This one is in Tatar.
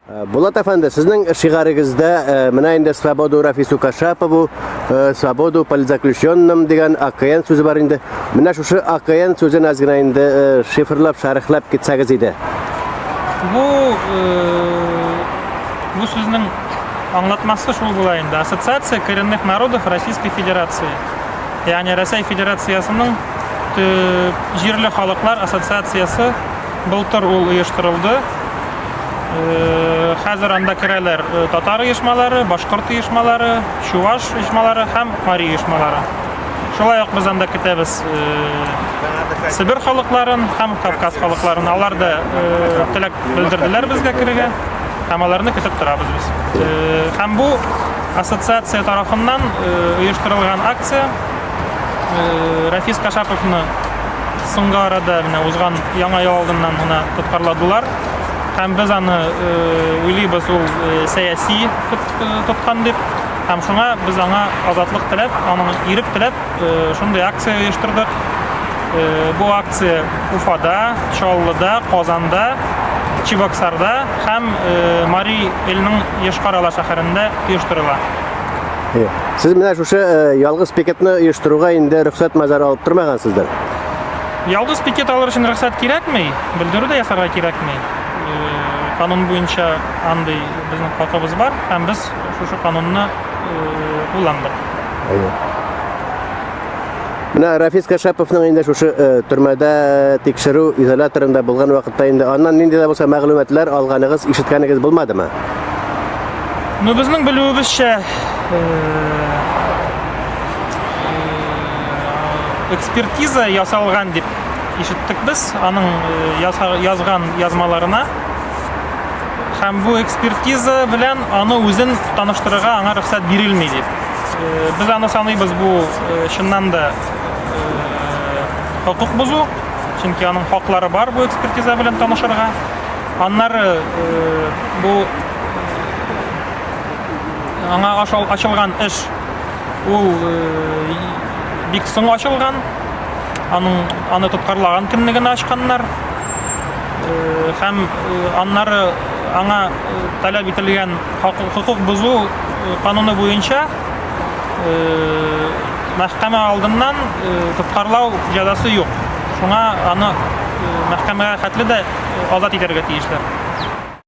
Булат әфәнде, сезнең шигарегездә менә инде свободу Рафису Кашапову, свободу политзаключенным дигән АКН сүзе бар инде. Менә шушы АКН сүзен әз генә инде шифрлап, шәрехләп китсәгез иде. Бу бу сүзнең аңлатмасы шул була инде. Ассоциация коренных народов Российской Федерации. Ягъни Россия Федерациясенең җирле халыклар ассоциациясе былтыр ул оештырылды. Хәзер анда керәләр татар оешмалары, башкорт оешмалары, чуваш оешмалары һәм мари оешмалары. Шулай ук без анда көтәбез Себер халыкларын һәм Кавказ халыкларын. Алар да теләк белдерделәр безгә керергә һәм аларны көтеп торабыз без. Һәм бу ассоциация тарафыннан оештырылган акция Рафис Кашаповны соңгы арада менә узган яңа ел алдыннан гына тоткарладылар. Һәм без аны уйлыйбыз, ул сәяси тоткан дип. Һәм шуңа без аңа азатлык теләп, аның ирек теләп, шундый акция оештырдык. Бу акция Уфада, Чаллыда, Казанда, Чебоксарда һәм Мари Эльның Йошкар-Ола шәһәрендә оештырыла. Сез менә шушы ялгыз пикетны оештыруга инде рөхсәт мазар алып тормагансыздыр. Ялгыз пикет алыр өчен рөхсәт кирәкми, белдерү дә ясарга кирәкми. Канун буенча андый безнең хакыбыз бар һәм без шушы канунны кулландык. Әйе. Менә Рафис Кашаповның инде шушы төрмәдә тикшерү изоляторында булган вакытта инде аннан нинди дә булса мәгълүматлар алганыгыз, ишеткәнегез булмадымы? Ну, безнең белүебезчә, экспертиза ясалган дип ишеттек без аның язган язмаларына. Һәм бу экспертиза белән аны үзен таныштырырга аңа рөхсәт бирелми дип. Без аны саныйбыз бу чыннан да хокук бозу, чөнки аның хаклары бар бу экспертиза белән танышырга. Аннары бу аңа ачылган эш ул бик соң ачылган. Аның аны тоткарлаган көнне генә ачканнар. Һәм аннары аңа таләп ителгән хокук бозу кануны буенча мәхкәмә алдыннан тоткарлау җәзасы юк. Шуңа аны мәхкәмәгә хәтле дә азат итәргә тиешләр.